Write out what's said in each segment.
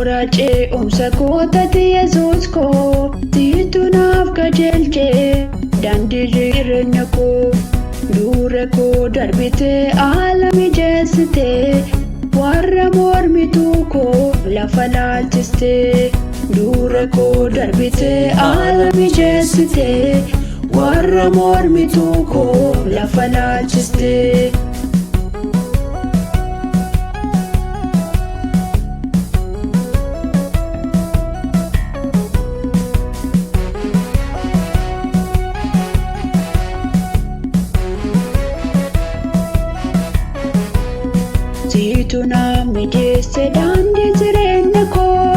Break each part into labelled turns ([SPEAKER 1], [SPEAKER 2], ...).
[SPEAKER 1] Noora ce'umsa kootati Yesuus koo, siitu naaf qajeelchee daandii jireenya koo. Dura koo darbitee haala mijeessitee, warra mormituu koo lafa laalchistee. Dura koo darbitee haala mijeessitee, warra mormituu koo lafa laalchistee. Siitu na mijeesse daandii jireenya koo,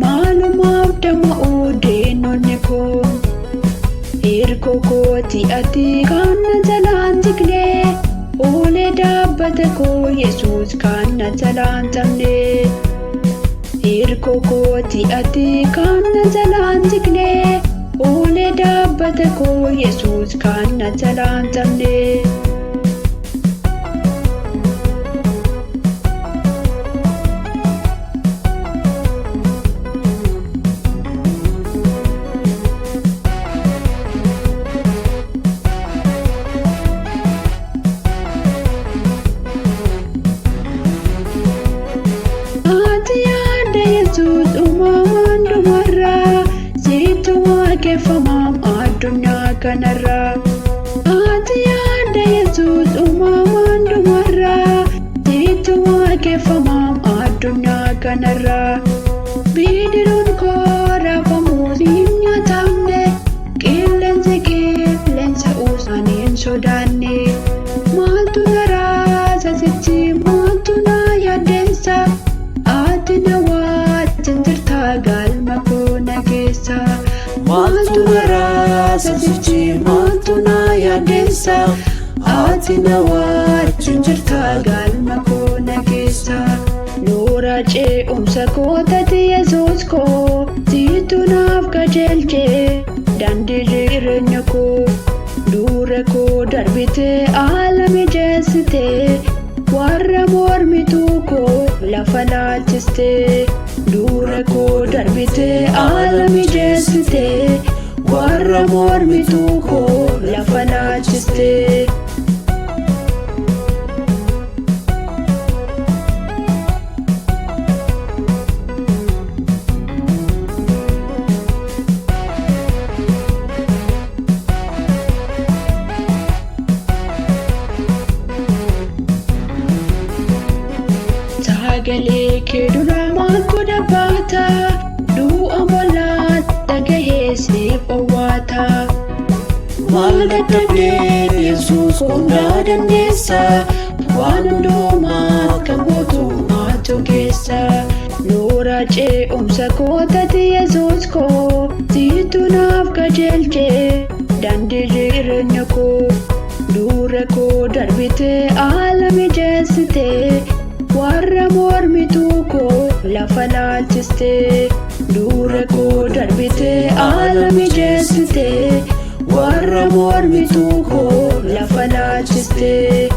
[SPEAKER 1] maalumaaf dama'uu diinonni koo. Hirkoo kooti ati kan na jalaan jigne, ulee dhaabbata koo Yesuus kan na jalaan cabne. Hirkoo kooti ati kan na jalaan jigne, ulee dhaabbata koo Yesuus kan na jalaan cabne. Ati yaada Yesuus uumamaan dhumarraa, situ waaqeffamaam addunyaa kanarraa. Ati yaada Yesuus uumamaan dhumarraa, situ waaqeffamaam addunyaa kanarraa. Bidiruun koo raafamuus hin nyaatamne, qilleensi qilleensa usaan hin sodaanne. Maaltu na raasa sichi, maaltu na yaaddeessa? Ati na wajjin jirta galma koo na keessa.
[SPEAKER 2] Maaltu na raasa sichi, maaltu na yaaddeessa? Ati na wajjin jirta
[SPEAKER 1] galma koo na keessa. Noora ce'umsa kootati Yesuus koo, siitu naaf qajeelchee daandii jireenya koo. Dura koo darbitee haala mijeessitee, warra mormituu koo lafa laalchistee. Dura koo darbitee haala mijeessitee, warra mormituu koo lafa laalchistee. Sagalee kee dura maaltu dhaabata? Du'a mollaa dhagahee siif owwaata.
[SPEAKER 2] Maal dadhabdee Yesuus hundaa dandeessa, waan hundumaa kan gootu
[SPEAKER 1] maatu keessa. Noora ce'umsa kootati Yesuus koo, siitu naaf qajeelchee daandii jireenya koo. Dura koo darbitee haala mijeessitee, warra mormituu koo lafa laalchistee. Dura koo darbitee haala mijeessitee, warra mormituu koo lafa laalchistee.